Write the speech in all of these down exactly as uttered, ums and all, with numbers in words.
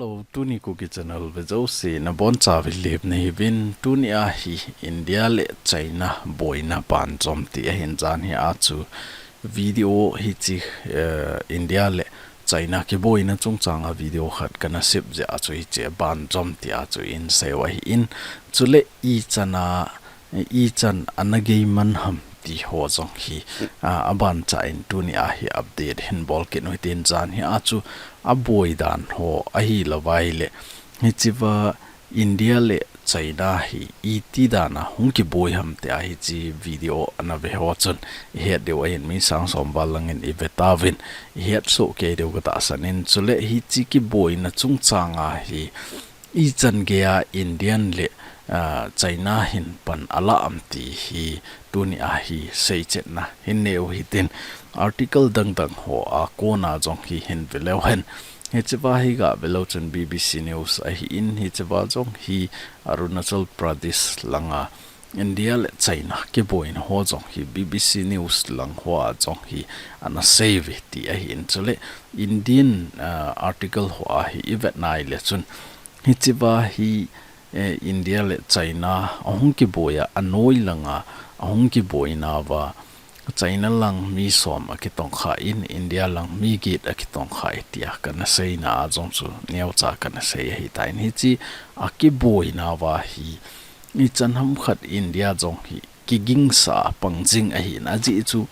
Hello, tuni Kuki Channel ve jouse nabonchauvin lemna hiuvin. Tuni a hi India le China boina banjom ti ahin, jan hi a chu video hiche, eh, India le China kiboina chungchanga video khat kana sep jeh a chu hiche banjom ti a chu in seiu ahin. Chule ichan a, ichan ana gei man ham ti ho jong hi, a, abanchan tuni a hi update hin bol kit u hitin, jan hi a chu aboi dan ho ahilouva ahile, hichea India le China hi iti dan a hung kiboi ham ti a hiche video ana ve ho chun ihet diu ahin, mi sang som val langin ive tauvin, ihet soh kei diu katahsan in. Chule hiche kiboina chungchanga hi ichan geiya Indian le, ah, China hin pan ala am ti hi tuni a hi seichetna hin neiu hitin, article dangdang ho a kona jong hi hin ve leu hen. Hichea hi gah ve leu chun B B C News ahin, hichea jong hi Arunachal Pradesh langa India le China kiboina ho jong hi B B C News lang hoa jong hi ana seiuve ti ahin. Chule Indian, ah, article hoa hi ivet nai le chun hichea hi, eh, India le China ahung kiboi a, anoi langa ahung kiboina uva China lang mi som akitongkha in, India lang mi get akitongkha e tia kana seina a jong chu neocha kana sei ahitan. Hiche akiboina uva hi ichan ham khat India jong hi kigingsa a pangjing ahin, ajeh chu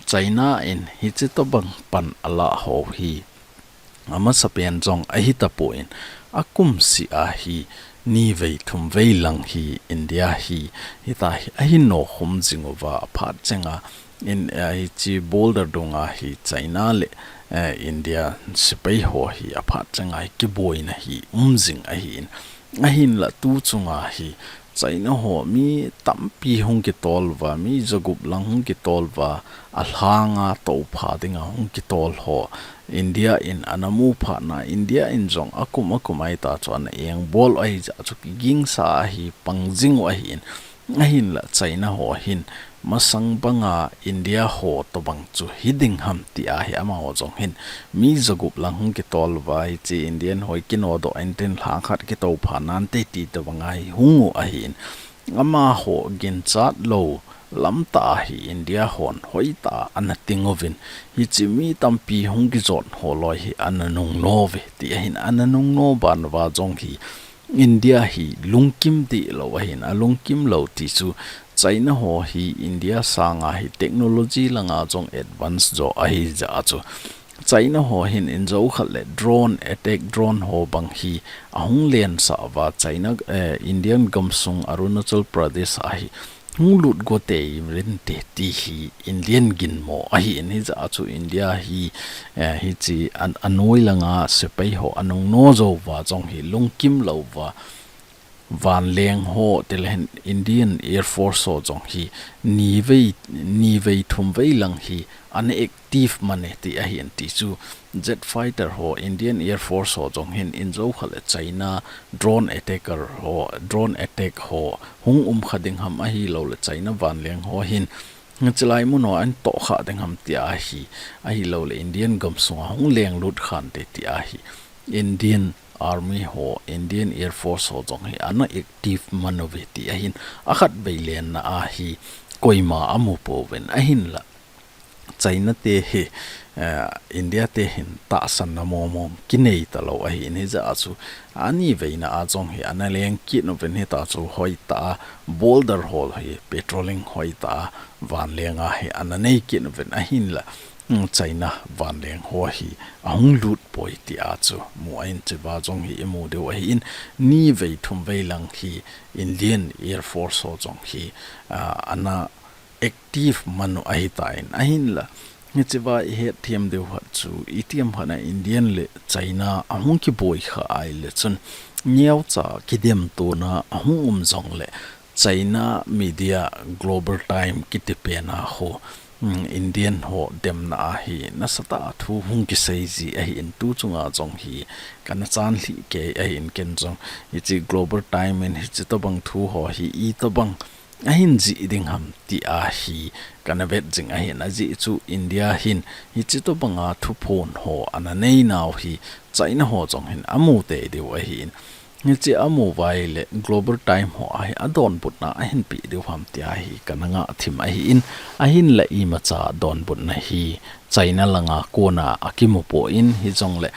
China in hiche tobang pan ala ho hi amasapen jong ahi tapon, akumseh a hi nivei thumvei lang hi India hi hitia hi ahin nokhum jing uva, aphat chenga in, eh, hiche border dunga hi China le, eh, India sepai ho hi aphat chenga hi kiboina hi um jing ahin. Ahinla tu chunga hi China ho mi tampi hung kitol uva, mi jagup lang hung kitol uva, alhanga toupha dinga hung kitol ho India in ana mu phat na, India in jong akum akum a hitia chu ana engbol u ahijeh chu kigingsa a hi pangjing u ahin. Ahinla China ho hin masang banga India ho tobang chu hiding ham tia hi amaho jong hin mi jagup lang hung kitol uva, hiche Indian ho hi kinodoh intin lhang khat kitoupha nante ti tobanga hi hung u ahin. Amaho ginchat lou lamtah a hi India hon hoitah a ana ting uvin, hiche mi tampi hung kijot ho loi hi ana nungno uve ti ahin, ana nungno ban uva jong hi India hi lungkim deh lou ahin, alungkim lou ti chu China ho hi India sanga hi technology langa jong advance jo ahijeh chu China ho hin injo khat le drone attack, drone ho bang hi ahung lensah uva China, eh, Indian gamsung Arunachal Pradesh a hi hung lut go tei uvin te ti hi Indian ginmo ahin, hijeh chu India hi, eh, hiche an, anoi langa sepai ho anungno jou uva jong hi lungkim lou uva, vanleng ho, tilehen Indian Air Force ho jong hi nivei, nivei thumvei lang hi ana active man e ti ahin, ti chu jet fighter ho, Indian Air Force ho jong hin injo khat le China drone attacker ho, drone attack ho hung umkha ding ham ahilouleh China vanleng ho hin hichelai mun ho ahin tohkha ding ham tia hi, ahilouleh Indian gamsunga hung lenglut khante tia hi Indian Army ho, Indian Air Force ho jong hi ana active man uve ti ahin, akhatvei lenna a hi koima amu pouvin ahinla China te hi, eh, India te hin tahsanna mongmong kinei talou ahin, hijeh chu aniveina a jong hi ana leng kit uvin, hitia chu hoitah a border ho hi patrolling hoitah a vanleng a hi ana nei kit uvin ahinla, mm, China vanleng ho hi ahung lut poi tia chu mu ahin, hichea jong hi imu diu ahin, nivei thumvei lang hi Indian Air Force ho jong hi, ah, ana active man u ahitan ahinla. Hichea ihet them diu khat chu itiham khat a Indian le China ahung kiboi kha ahile chun neocha kidemtona ahung um jongle China media Global Time kiti pen a ho, mm, Indian ho demna a hi nasatah a thu hung kisei ji ahin, tu chunga jong hi kana chanlhih kei ahin ken jong. Hiche Global Time in hiche tobang thu ho hi itobang ahin jih ding ham tia hi kana vet jing ahin, ajeh chu India hin hiche tobanga thuphon ho ana neinau hi China ho jong hin amu tei diu ahin. Hiche amu uva ahile Global Time ho a hi adonbutna ahin pe diu ham tia hi kana ngah thim ahin, ahinla imacha donbutna hi China langa kona akimu poi, hijongle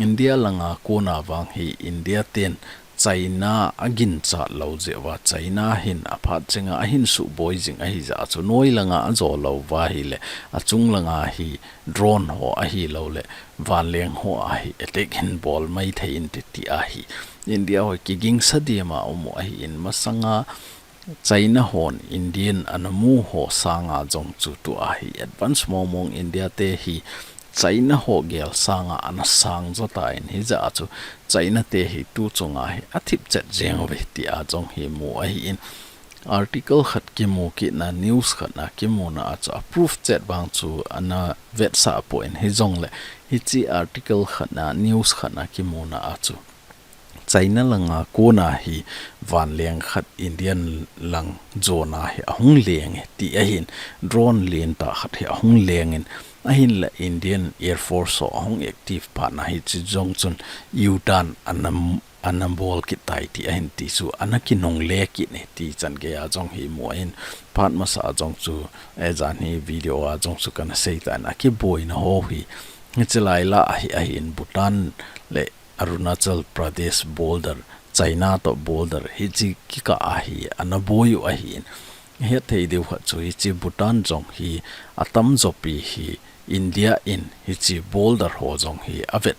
India langa kona vang hi India ten China aginchat lou jeh uva China hin aphat chenga ahin suboi jing ahi jeh a chu noi langa ajo lou uva ahile achung langa hi drone ho ahilouleh vanleng ho a hi attack hin bol mai thei inte tia hi India ho kigingsa dima um u ahin, masanga China hon Indian ana mu ho sanga jong chu tua hi advance mong mong India te hi China ho gel sanga ana sang jo tan, hijeh a chu China te hi tu chunga hi athip chet jeng uve tia jong hi mu ahin. Article khat kimu kitna, news khat na kimuna a chu a proof chet vang chu ana vetsah poi, hijongle hiche article khat na, news khat na kimuna a chu China langa kona hi vanleng khat Indian lang jona hi ahung leng e ti ahin, drone lentah khat hi ahung lengin, ahinla Indian Air Force ho ahung active phat na hiche jong chun U-turn ana, ana bol kit tai ti ahin, ti chu ana kinungle kit e ti chan geiya jong hi mu ahin. Phat masa a jong chu, eh, jan hi video a jong chu kana sei tan, akiboina ho hi hiche lai lah a hi ahin, Bhutan le Arunachal Pradesh border, China to border hiche kikah a hi ana boi u ahin. Hethei diu khat chu hiche Bhutan jong hi atamjo pi hi India in hiche border ho jong hi avet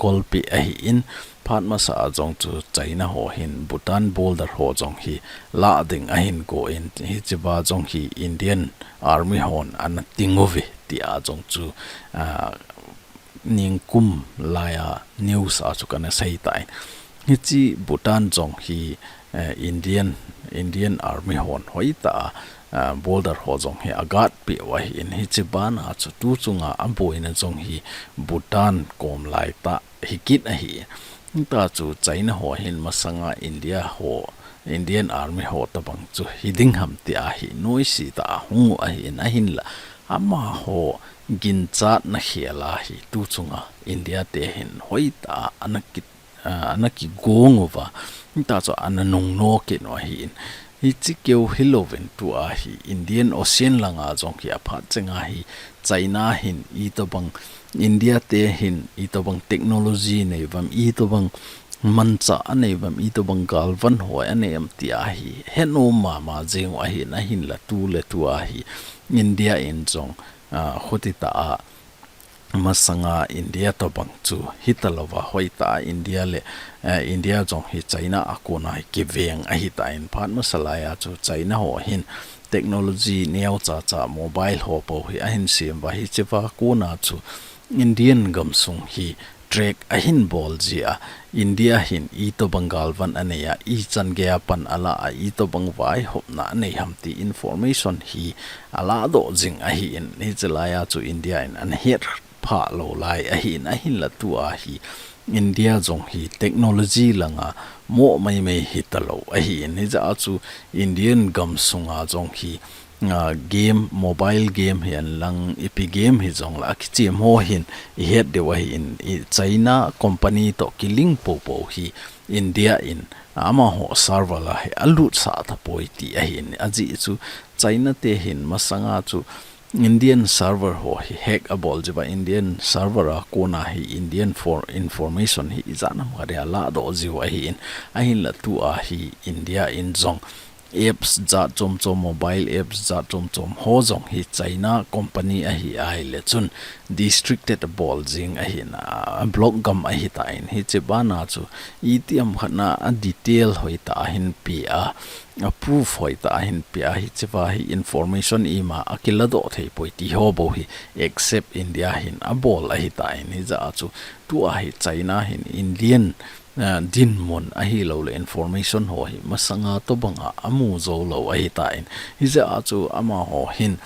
kolpeh ahin, phat masa a jong chu China ho hin Bhutan border ho jong hi lah ding ahin gon, hiche va jong hi Indian Army hon ana ting uve tia jong chu, ah, ningkum laiya news a chu kana sei tan. Hiche Bhutan jong hi, eh, Indian, Indian Army hon hoitah a, ah, border ho jong hi a guard peh u ahin, hiche bana chu tu chunga aboina jong hi Bhutan kom lai tah hi kit ahi. Hita chu China ho hin masanga India ho, Indian Army ho tabang chu hi ding ham tia hi noise tah a hung u ahin, ahinla amaho ginchatna khel a hi tu chunga India te hin hoitah a ana ki, ah, ana kigong uva, hita chu ana nungno kit u ahin. Hiche keu hilouvin tua hi Indian Ocean langa jong hi aphat chenga hi China hin itobang, India te hin itobang technology nei uvam, itobang manchah anei uvam, itobang galvan hoi anei em tia hi henom mama jeng u ahin, ahinla tu le tua hi India in jong, ah, khuti tah a masanga India tobang chu hita louva hoitah a India le, eh, India jong hi China a kona hi kiveng ahitan, phat masa laiya chu China ho hin technology neocha cha mobile ho po hi ahin sem uva, hiche va kona chu Indian gamsung hi track ahin bol jia, India hin itobang galvan anei a, ichan geiya pan ala a, itobang vaihopna anei ham ti information hi aladoh jing ahin, hiche laiya chu India in ana het phah lou lai ahin, ahinla tua hi India jong hi technology langa mo maimai hita lou ahin, hijeh a chu Indian gamsunga jong hi, ah, game, mobile game hi hen lang, ipi game hijongle akichem ho hin ihet diu ahin, i China company to kilink popo hi India in amaho server la hi alutsah tapoi ti ahin, ajeh chu China te hin masanga chu Indian server ho hi hack abol jeh uva Indian server a kona hi Indian for information hi ijat ham khat hi aladoh jiu ahin, ahinla tua hi India in jong apps jat chom chom, mobile apps jat chom chom ho jong hi China company ahi ahile chun restricted abol jing ahin, a block gam ahitan, hiche bana chu itiham khat na a detail hoitah a hin pe a, a proof hoitah a hin pe a, hiche va hi information ima akiladoh thei poi ti ho bou hi except India hin abol ahitan, hijeh a chu tua hi China hin Indian, eh, dinmun ahilouleh information ho hi masanga tobanga amu jou lou ahitan, hijeh a chu amaho hin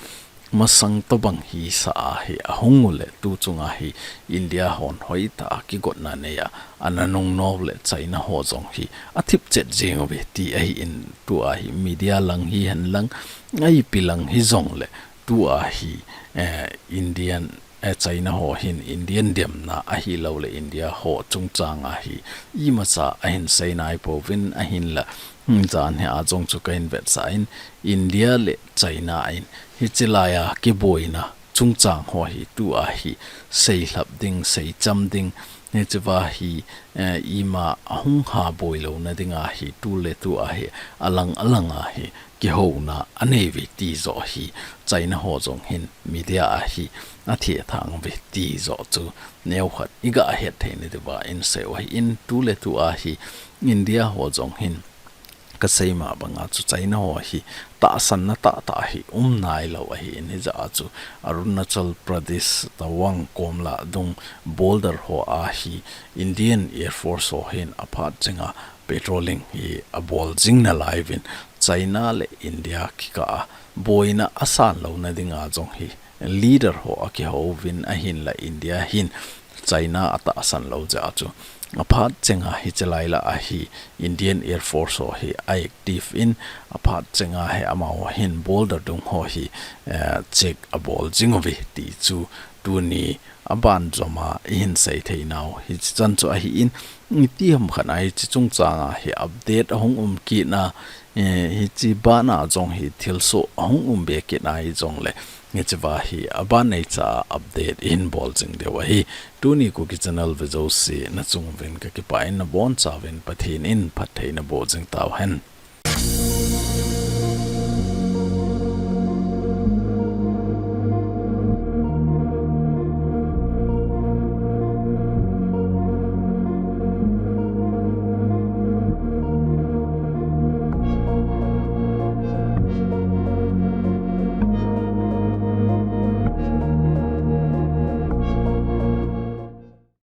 masang tobang hisah a hi ahung uleh tu chunga hi India hon hoitah a kigotna nei a, ana nungno uleh China ho jong hi athip chet jeng uve ti ahin, tua hi media lang hi hen lang, ipi lang hijongle tua hi, eh, Indian eh, China ho hin Indian demna ahilouleh India ho chungchang a hi imacha ahin seinai pouvin ahinla, hmm, jan hi a jong chu kahin vetsah in India le China in hichi laia kiboina chungchang ho hi tua hi seihlap ding, seicham ding, hichea hi, eh, ima ahung ha boi louna dinga hi tuletua hi alang alanga hi kihouna anei uve ti joh hi China ho jong hin media a hi athethang uve ti joh chu neokhat iga het theina diuva insei u ahin tuletua hi India ho jong hin kasei ma banga chu China ho hi tahsanna tahtah hi umnailou ahin hijeh a chu Arunachal Pradesh Tawang komla dung border ho a hi Indian Air Force ho hin aphat chenga patrolling hi abol jing nalai uvin China le India kikah a boina asan louna dinga jong hi leader ho akihouvin ahinla India hin China atahsan lou jeh a chu aphat chenga hichi laila a hi Indian Air Force ho hi a active in aphat chenga hi amaho hin border dung ho hi, eh, check abol jing uve ti chu tuni aban joma ihin sei theinau hichi chan chu ahin itiham khat a hichi chungchang a hi update ahung um kit na, eh, hichi bana jong hi thilsoh ahung um be kit na hijongle hichea hi aban neicha update ihin bol jing diu ahi. Tuni Kuki Channel ve jouse nachung uvin kakipah in nabonchauvin Pathen in phattheina boh jing tauhen.